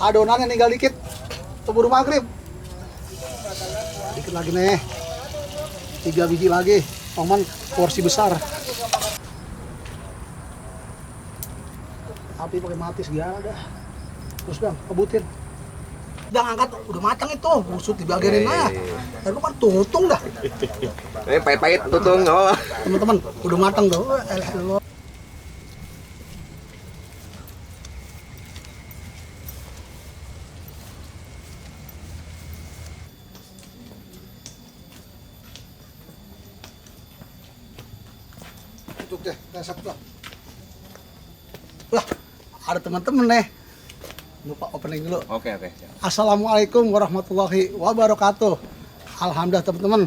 adonannya tinggal dikit. Keburu maghrib. Dikit lagi nih. 3 biji lagi. Oman porsi besar. Api pakai mati segala dah. Terus bang, kebutin. Bang angkat, udah matang itu. Busuk dibagianin lah. Lalu kan tutung dah. Ini pahit-pahit tutung, oh. Teman-teman, udah matang tuh. Tutup deh, resep lah. Wah, ada teman-teman nih. Lupa opening dulu. Oke. Assalamualaikum warahmatullahi wabarakatuh. Alhamdulillah teman-teman,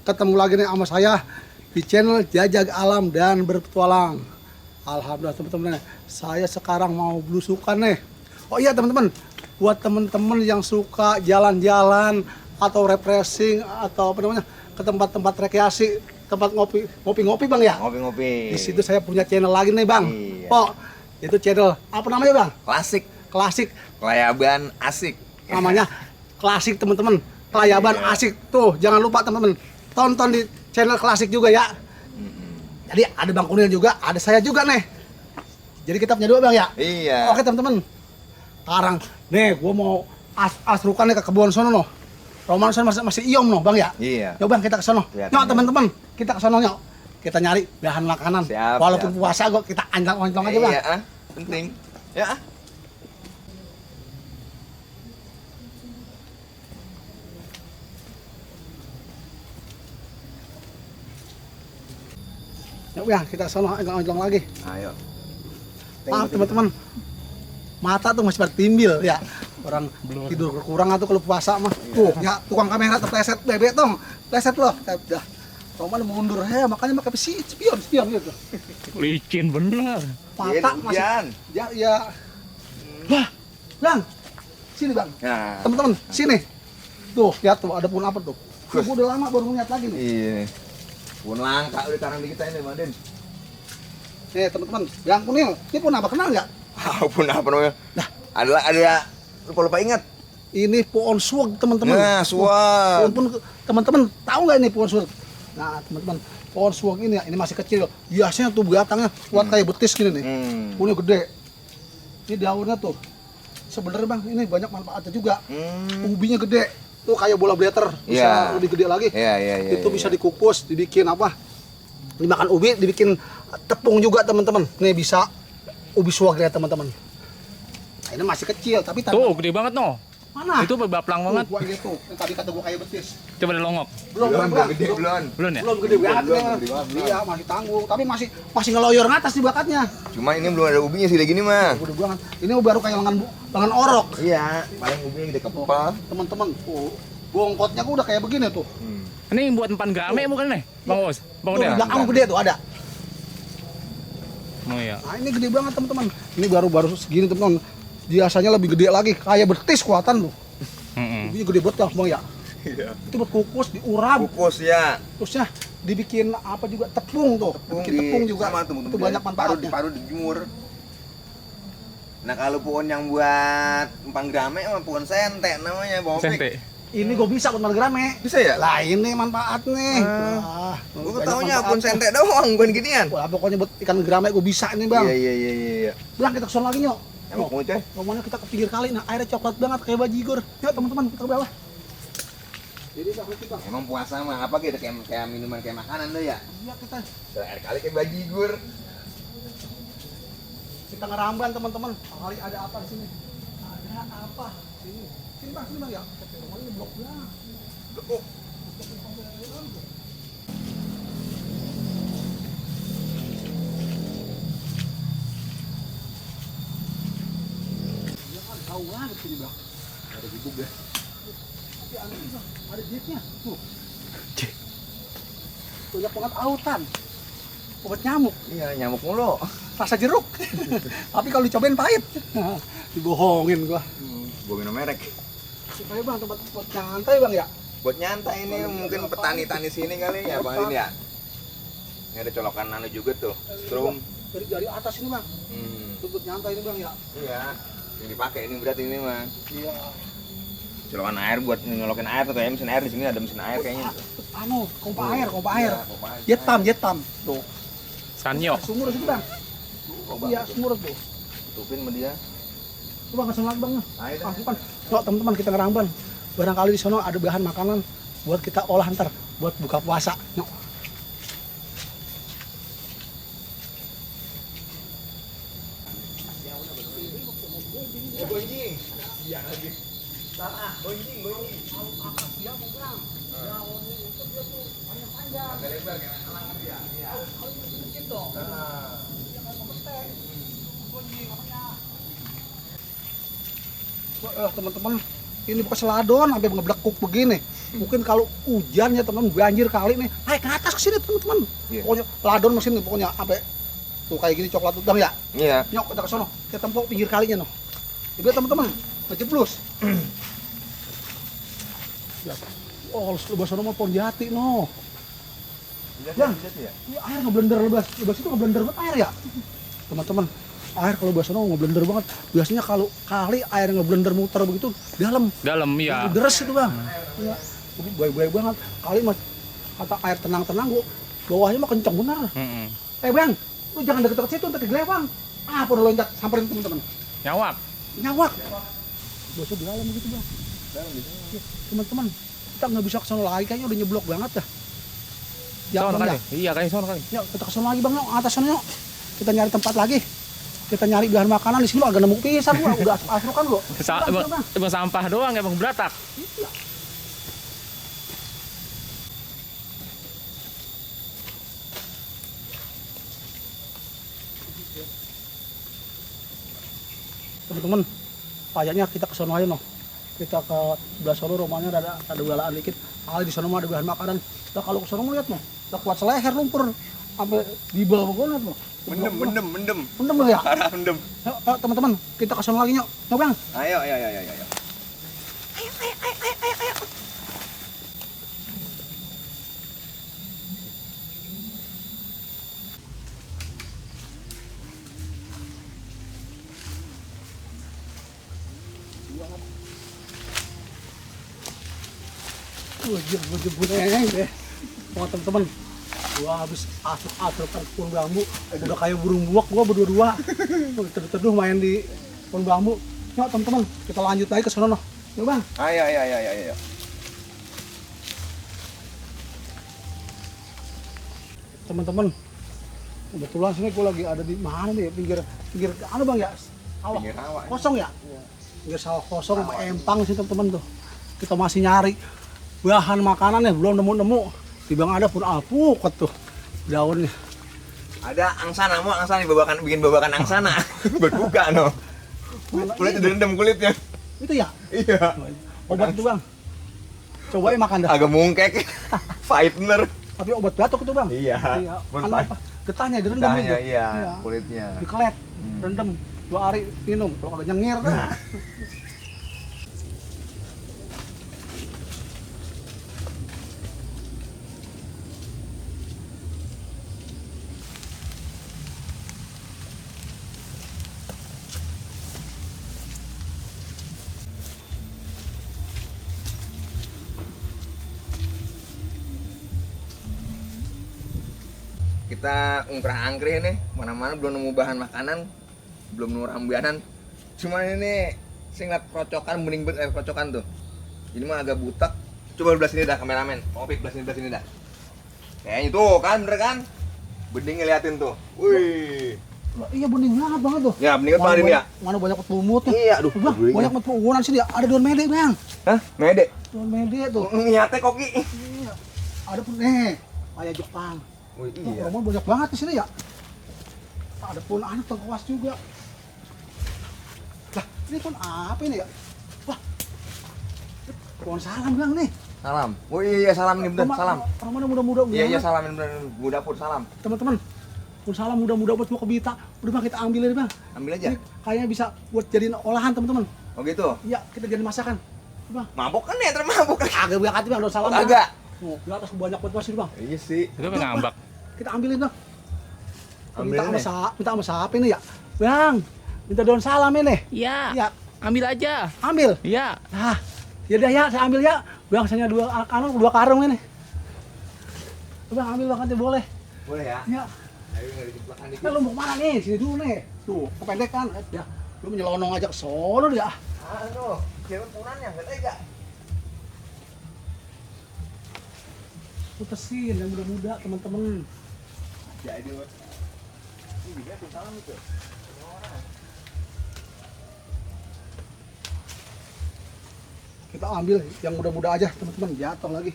ketemu lagi nih sama saya di channel Jajak Alam dan Berpetualang. Alhamdulillah teman-teman, saya sekarang mau belusukan nih. Oh iya teman-teman, buat teman-teman yang suka jalan-jalan atau refreshing atau apa namanya ke tempat-tempat rekreasi, tempat ngopi-ngopi bang ya. Ngopi-ngopi. Di situ saya punya channel lagi nih bang. Iya. Pok, itu channel apa namanya bang? Klasik. Layaban asik. Namanya Klasik teman-teman. Layaban asik tuh, jangan lupa teman-teman. Tonton di channel Klasik juga ya. Jadi ada Bang Kunil juga, ada saya juga nih. Jadi kita punya 2 bang ya. Iya. Oke teman-teman. Sekarang nih gua mau asrukan nih ke kebun sono no. Roman sono masih iom no bang ya. Iya. Yuk bang kita ke sono. Lihat, Yuk teman-teman, kita ke sono yuk. Kita nyari bahan makanan. Siap, Walaupun siap. puasa gua kita anjang-anjang aja bang. Iya, penting. Ya. Yuk bang, kita ke sono anjang-anjang lagi. Ayo. Maaf teman-teman, mata tuh masih bertimbil ya. Orang tidur kurang atau kalau puasa mah. Tuh ya tukang kamera terpleset bebek dong. Pleset loh. Udah. Roman mundur ya, makanya pakai spion gitu. Licin bener. Mata masih Hujan. ya. Wah, Bang. Sini Bang. Nah. Teman-teman, sini. Tuh, lihat tuh ada pohon apa tuh. Tuh, gua udah lama baru ngeliat lagi nih. Iya. Pun langka udah tarang di kita ini, Bang Den. Nih, teman-teman, Bang Kunil, ini pohon apa kenal nggak? Pun apa namanya? Nah. Ada lupa ingat. Ini pohon suweg, teman-teman. Nah, suweg. Pohon teman-teman tahu nggak ini pohon suweg? Nah, teman-teman, pohon suweg ini ya, ini masih kecil. Biasanya tuh batangnya kuat kayak betis gini nih. Pohonnya gede. Ini daunnya tuh. Sebenarnya Bang, ini banyak manfaatnya juga. Ubinya gede. Tuh kayak bola blatter, bisa Iya. lebih gede lagi. Iya. Itu bisa dikukus, dibikin apa? Dimakan ubi, dibikin tepung juga, teman-teman. Nih bisa ubi suweg ya, teman-teman. Nah, ini masih kecil, tapi Tuh, gede banget no. mana? Itu baplang banget. Gua gitu. Yang tadi kata gua kayak betis. Coba dilongok. Belum Gede belum. Belum ya? Belum gede banget. Belum, gede banget, belum. Iya, masih tanggung, tapi masih ngeloyor ngatas di bakatnya. Cuma ini belum ada ubinya sih lagi gini mah. Udah banget. Ini baru kayak lengan orok. Iya, paling ubinya gede kepala. Teman-teman, bongkotnya gua udah kayak begini tuh. Ini buat empan game bukan nih? Bang Bos. Bang Tuh, di Udah. belakang gede tuh ada. Oh iya. Nah, ini gede banget, teman-teman. Ini baru segini, teman-teman. Biasanya lebih gede lagi, kayak betis kuatan tuh. Ini gede banget lah, Bang ya. Iya. Itu buat kukus, diurap. Kukus ya. Terusnya dibikin apa juga tepung tuh. Bikin tepung juga. sama tuh, Itu banyak manfaatnya. Paru dijemur. Nah kalau pohon yang buat empang grame mah pohon sente namanya, Bang Opik. Sente. Ini gue bisa buat margrame. Bisa ya? Lah ini manfaat nih. Wah, Gue banyak taunya manfaat. pohon sente doang, bukan ginian. Wah, pokoknya buat ikan gerame gue bisa nih, Bang. Iya. Bang, kita kesana lagi, Nyok. Emang kamu coy? Ngomongnya kita ke pinggir kali. Nah, airnya coklat banget kayak bajigur. Yuk, teman-teman, kita ke bawah. Jadi, Bang. Emang puasa mah apa gitu kayak minuman kayak makanan tuh ya? Iya, kita Air kali kayak bajigur. kita ngeramban, teman-teman. Kali ada apa di sini? Ada apa? Sini. Sini, Bang, ya. Rumahnya ini blok banget. Oh, Iya kan, jauh banget sini, Bang. ada gubuk deh. Tapi aneh nih, Bang. Ada jetnya. Tuh. Banyak banget autan. Obat nyamuk. Iya, nyamuk mulu. Rasa jeruk. Tapi kalau dicobain pahit. Dibohongin gua. Gue minum merek. Supaya Bang tempat buat nyantai, Bang ya. Buat nyantai ini mungkin petani-tani sini kali ya, Bang Lin ya. Ini ada colokan nano juga tuh, strum. Dari atas ini, Bang. Hmm. Itu buat nyantai ini, Bang ya. Iya. Yang dipakai ini berarti ini mah. Iya. Colokan air buat nyolokin air tuh kayak mesin air di sini ada mesin air kayaknya. Anu, pompa air, pompa air. Iya, pompa air. Jetam. Tuh. Sanyo. Sumur itu, Bang. Iya, sumur tuh. Tutupin sama dia. Coba kasih lagi, Bang. Air. Bukan. Yuk, teman-teman kita ngeramban. Barangkali di sana ada bahan makanan buat kita olah ntar buat buka puasa. Yuk. Gonjing. Iya lagi. Salah, gonjing. Agak lebar kan alangan dia. Iya. Teman-teman, ini bukan seladon sampai ngeblekuk begini. Mungkin kalau hujan ya teman banjir kali nih. Naik ke atas ke sini teman-teman. Iya. Pokoknya ladon mesin nih pokoknya sampai tuh kayak gini coklat tuh Bang ya. Iya. Nyok kita ke sono, kita tempok pinggir kalinya noh. Ibu teman-teman, ngejeblus. Ya. Oh, lebas sono mah pohon jati noh. Bang, ya. ini air ngeblender lebas itu ngeblender banget air ya. Teman-teman, air kalau lebas sono ngeblender banget. Biasanya kalau kali air ngeblender muter begitu dalam. Dalam ya. Deres itu Bang. Ya. Ini baik-baik banget. Kali mah kata air tenang-tenang gua, bawahnya mah kencang benar. Bang, lu jangan deket-deket situ, ntar kegelewang. Apa udah loncat, samperin teman-teman. Nyawak. Nyawak. Biasa di dalam gitu Bang. Dalam di sini. Ya, teman-teman, kita nggak bisa kesana lagi, kayaknya udah nyeblok banget dah. Ya, Sono Bang, kali. ya. Iya, kali sono kali. Yuk, kita kesana lagi Bang, yuk, atas sana yuk. Kita nyari tempat lagi. Kita nyari bahan makanan di sini agak nemu pisan gua, udah asru kan gua. Emang sampah doang emang beratak. Iya. Teman-teman, kayaknya kita ke sono aja noh. Kita ke sebelah sono rumahnya ada belaan dikit. Kali di sono mah ada bahan makanan. Nah kalau ke sono mau lihat noh, udah kuat seleher lumpur sampai di bawah banget noh. Mendem. Mendem lu ya. Parah mendem. Yuk, teman-teman, kita ke sono lagi yuk. Yuk Bang. Ayo. Gue jebut deh. Mau teman-teman, gua habis asuk-asukan pohon bambu, udah kayak burung buak gua berdua-dua. Teduh main di pohon bambu. Yuk teman-teman, kita lanjut lagi ke sono noh. Yuk Bang. Ayo. Teman-teman, kebetulan sini gua lagi ada di mana nih? Pinggir anu Bang ya? Sawah Pinggir rawa. kosong ya? Pinggir sawah kosong sama empang sih teman-teman tuh. Kita masih nyari bahan makanan ya, belum nemu-nemu. Bang ada pun alpukat tuh daunnya. Ada angsana bikin babakan angsana. Berbuka no. Kulit direndam kulitnya. Itu ya? Iya. Obat itu Bang. Cobain makan dah. Agak mungkek. Pahit bener. Tapi obat batuk itu Bang. Iya. Anu apa? Getahnya direndam Getahnya, itu. iya. Kulitnya. Dikelet, rendam 2 hari minum. Kalau kagak nyengir dah. Kita ungkrah angkri nih, mana-mana belum nemu bahan makanan, belum nemu rambuanan. Cuman ini saya ngeliat kocokan, bening banget kocokan tuh. Ini mah agak butek. Coba belah sini dah kameramen. Opik belah sini dah. Kayaknya tuh kan, bener kan? Bening ngeliatin tuh. Wih. Iya bening banget tuh. Ya bening banget ini ya. Mana banyak lumutnya. Iya, aduh. Bang, banyak pepohonan sini ya. Ada daun mede Bang. Hah? Mede? Daun mede tuh. Ngeliatnya koki. Iya. Ada pun kayak Jepang. Oh Iya. Romo banyak banget di sini ya. Ada pun anak tengkoas juga. Lah, ini pun apa ini ya? Wah. Pohon salam Bang nih. Salam. Oh iya salam nih bener, salam. Romo muda-muda. Iya salamin bener, muda pur salam. Teman-teman, pohon salam muda-muda buat gua ke Bita. Udah Bang kita ambil aja Bang. Ambil aja. Ini kayaknya bisa buat jadiin olahan teman-teman. Oh gitu. Iya, kita jadi masakan. Bang. Mabok kan ya, termabok kan? Agak banget Bang, daun salam. Agak. Oh, di atas banyak buat masih Bang. Iya sih. Itu ngambak. Kita ambilin Bang. Ambilin Minta sama siapa ini ya? Bang, minta daun salam ini. Iya. Ya, Ambil aja. ambil. Iya. Nah, ya udah ya, saya ambil ya. Bangsanya dua karung ini. Bang, ambil bang, nanti boleh. Boleh ya? Ya. Ayo nggak dijeblakan dikit. Nah, lu mau kemana nih? Sini dulu nih. Tuh, kependekan. Ya, lu menyelonong aja ke sono dia. Aduh, cewek punannya nggak tega. Putesin yang muda-muda teman-teman. Jadi, ini juga tuh salam itu. Kita ambil yang muda-muda aja teman-teman, jatuh lagi.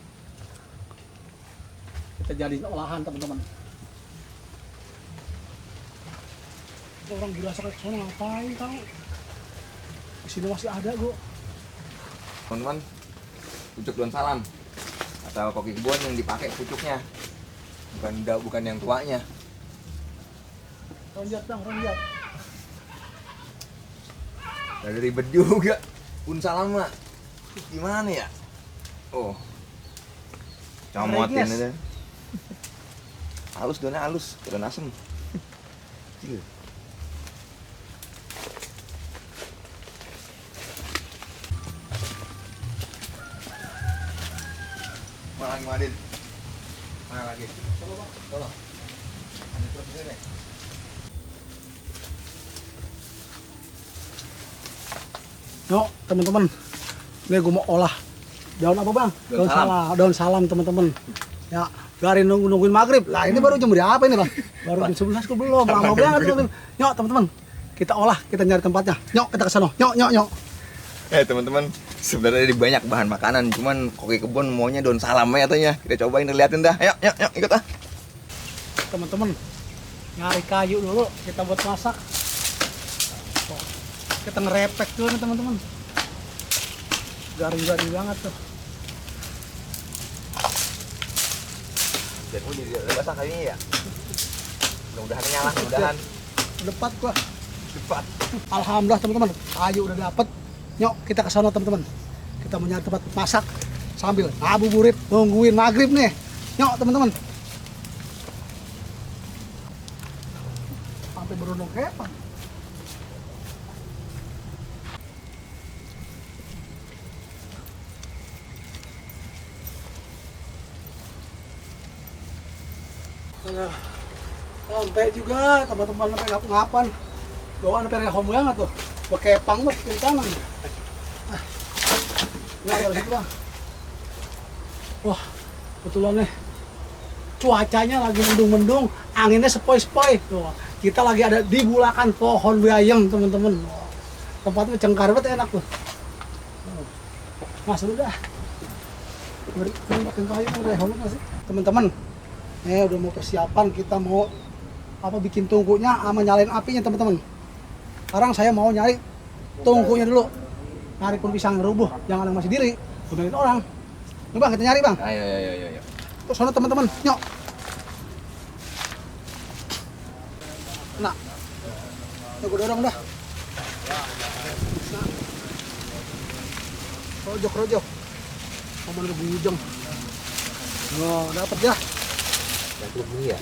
Kita jadiin olahan teman-teman. Orang gila sekali kesana ngapain tahu? Di sini masih ada gua. Teman-teman, pucuk daun salam atau koki kebun yang dipakai pucuknya, bukan yang tuanya. Ronjat bang, ronjat. Ada ribet juga. Daun salam mah gimana ya? Oh, comotin aja. Halus daunnya halus, daun asem. Kecil. Mana lagi Madin? Mana lagi? Tolong. Ini terus ini. Yuk teman-teman, ini gue mau olah daun apa bang? Daun salam. Daun salam teman-teman. Ya, biarin nungguin maghrib. Lah ini baru jam berapa ini bang? Baru jam 11 kok belum. Lama banget teman-teman. Yuk teman-teman, kita olah, kita nyari tempatnya. Yuk kita ke sana. Yuk. Teman-teman, sebenarnya ada banyak bahan makanan, cuman koki kebun maunya daun salam ya katanya. Kita cobain, liatin dah. Yuk, ikut ah. Teman-teman, nyari kayu dulu kita buat masak. Tuh, kita ngerepek dulu nih teman-teman. Garing-garing banget tuh. Dan udah basah kayaknya ya. Mudah-mudahan nyala, mudah-mudahan. Depat gua. Cepat. Alhamdulillah teman-teman, kayu udah dapet. Yuk kita ke sana teman-teman. Kita mau nyari tempat masak sambil ngabuburit nungguin maghrib nih. Yuk teman-teman. Sampai berundung kepang. Nah, sampai juga teman-teman sampai ngap-ngapan. Bawaan sampai home banget tuh. Bekepang tuh kiri kanan. Nah, dari situ bang. Wah, kebetulan nih. Cuacanya lagi mendung-mendung, anginnya sepoi-sepoi. Tuh, kita lagi ada di bulakan pohon bayam teman-teman. Tempatnya cengkar banget, enak tuh. Mas udah. Makin kayu udah home sih. Teman-teman, udah mau persiapan, kita mau bikin tungkunya sama nyalain apinya teman-teman. Sekarang saya mau nyari tungkunya dulu. Nyari pun pisang rubuh, jangan yang masih diri. Benerin orang. Nih bang, kita nyari bang. Ayo. Terus sana teman-teman, nyok. Nah, gue dorong dah. Rojok. Momen lu bujeng. Oh, dapat ya. Dapat bunyi ya.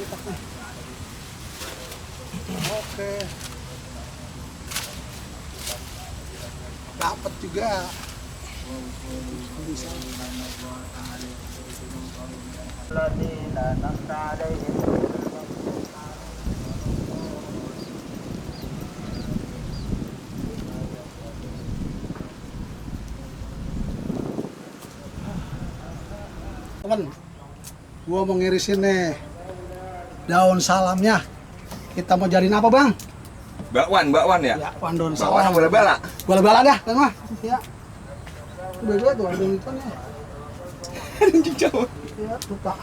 Oke. Dapat juga. Bisa. Teman, gua mau ngirisin nih daun salamnya. Kita mau jadiin apa bang? Bakwan ya? Ya, daun Bakwan salam. boleh bala. Bola bala dah, kan mah. Ya. Beda tuh, ada ikan ya. Jauh. Ya, lupa.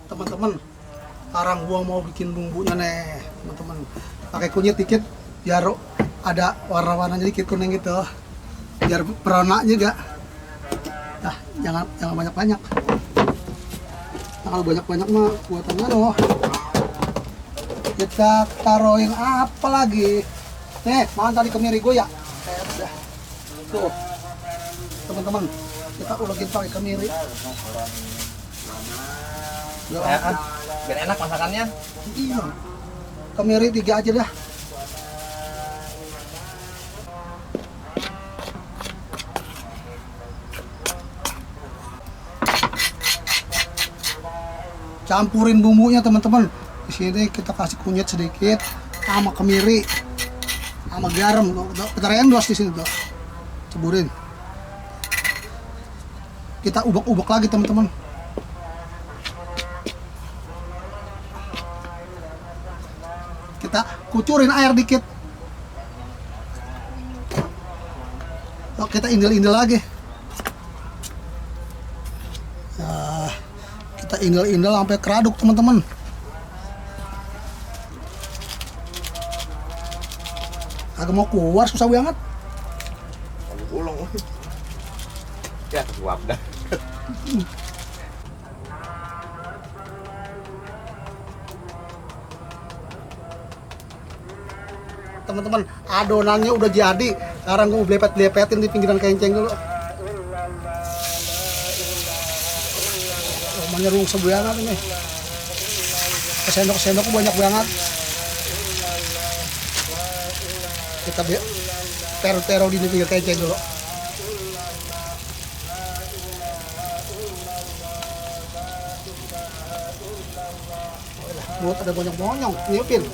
Teman-teman, sekarang gua mau bikin bumbunya nih, teman-teman. Pakai kunyit dikit, biar ada warna-warnanya dikit kuning gitu. Biar perona juga. Nah, jangan banyak-banyak. Nah, kalau banyak-banyak mah buatannya loh. Kita taruhin apa lagi? Nih, makan tadi kemiri gue ya. Udah. Tuh. teman-teman. Kita ulekin pakai kemiri. Ya kan? Biar enak masakannya. Iya. Kemiri 3 aja dah. Campurin bumbunya teman-teman. Di sini kita kasih kunyit sedikit sama kemiri sama garam. Bentar endos di sini tuh. Ceburin. Kita ubek-ubek lagi teman-teman. Kita kucurin air dikit. Oh, kita indel-indel lagi. Nah, kita indel-indel sampai keraduk teman-teman. Agak mau keluar susah banget. Ulung. Ya, suap dah. Teman-teman, adonannya udah jadi. Sekarang gue belepet-belepetin di pinggiran kenceng dulu. Oh, menyerung sebanyak ini. Sendok-sendok banyak banget. Kita tero-tero di pinggir kenceng dulu. Mulut ada bonyok-bonyok, niupin.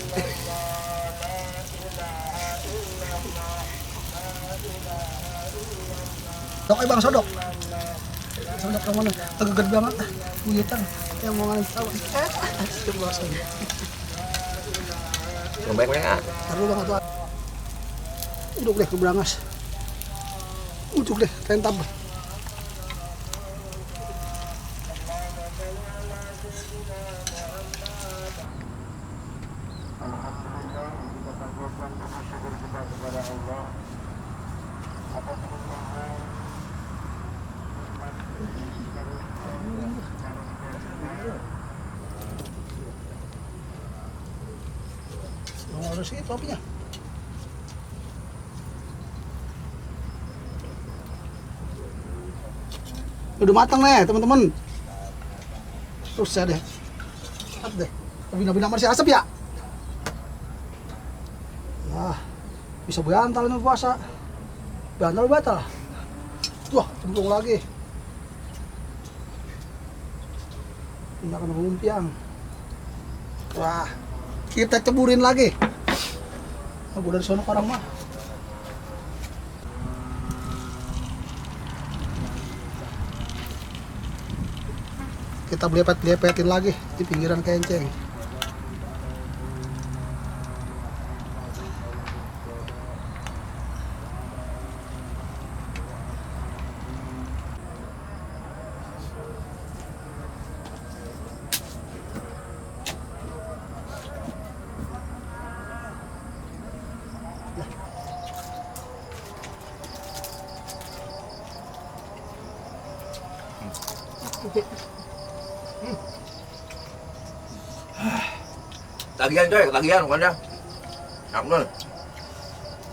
Dok, bang, sodok. Sodok ke mana? Agak gede banget. Buyutan. Yang mau ngasih tahu. Coba saja. Yang baik-baik ah. Taruh bang tuh. Uduk deh ke berangas. Uduk deh, tentab. Harus itu apinya. Udah matang nih teman-teman. Terus ya deh. Cepat deh. Bina-bina masih asap ya. Nah, bisa bantal ini puasa. Bantal batal. Tuh, cemplung lagi. Ini akan lumpiang. Wah, kita ceburin lagi. Aku dari sono orang mah. Kita belepet-belepetin lagi di pinggiran kenceng. Tagihan coy, tagihan bukannya. Abdul.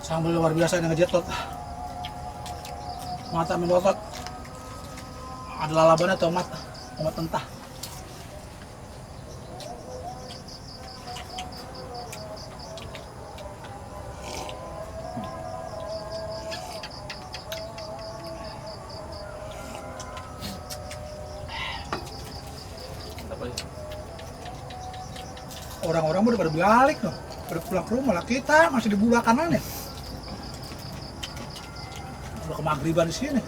Sambal luar biasa yang ngejetot. Mata melotot. Ada lalabannya tomat mentah. Orang-orang udah pada balik loh, pada pulang ke rumah lah, kita masih di bula kanan ya. Udah kemagriban di sini,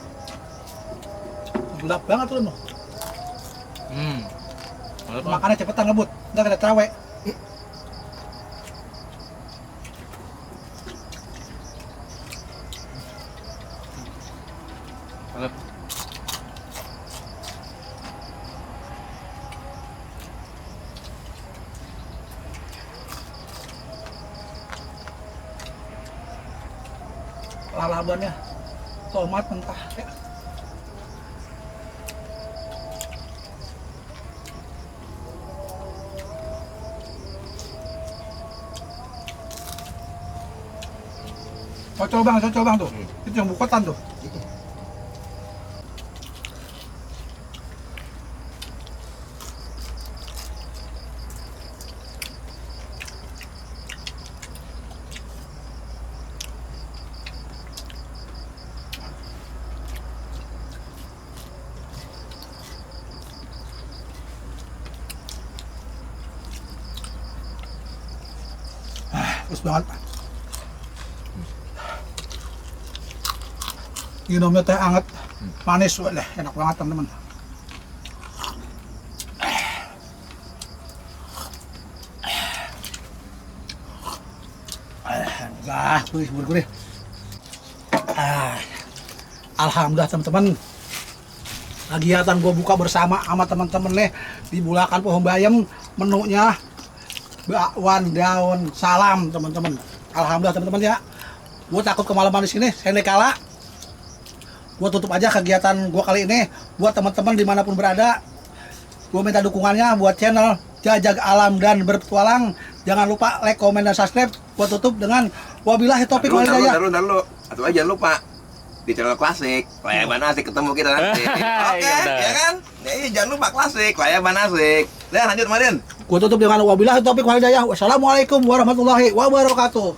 gelap banget tuh loh. Makannya cepetan ngebut, ntar kita terawih. Lalabannya tomat mentah ya. Cocol bang tuh. Itu yang bukotan tuh. Terus banget. Minumnya teh anget, manis, wah, enak banget teman-teman. Gurih. Alhamdulillah teman-teman. Kegiatan gue buka bersama sama teman-teman nih di Bulakan Pohon Bayam, menunya bakwan daun salam teman-teman. Alhamdulillah teman-teman ya. Gue takut kemalaman di sini, saya kalah. Gue tutup aja kegiatan gue kali ini buat teman-teman dimanapun berada. Gue minta dukungannya buat channel Jajag Alam dan Berpetualang. Jangan lupa like, komen, dan subscribe. Gue tutup dengan wabillahi taufiq wal hidayah. Taruh. Atau aja lupa di channel klasik, layaban asik ketemu kita nanti. Oke, ya kan? Jangan lupa klasik, layaban asik. Dan lanjut Madin. Gue tutup dengan wabillahi taufiq wal hidayah. Wassalamualaikum warahmatullahi wabarakatuh.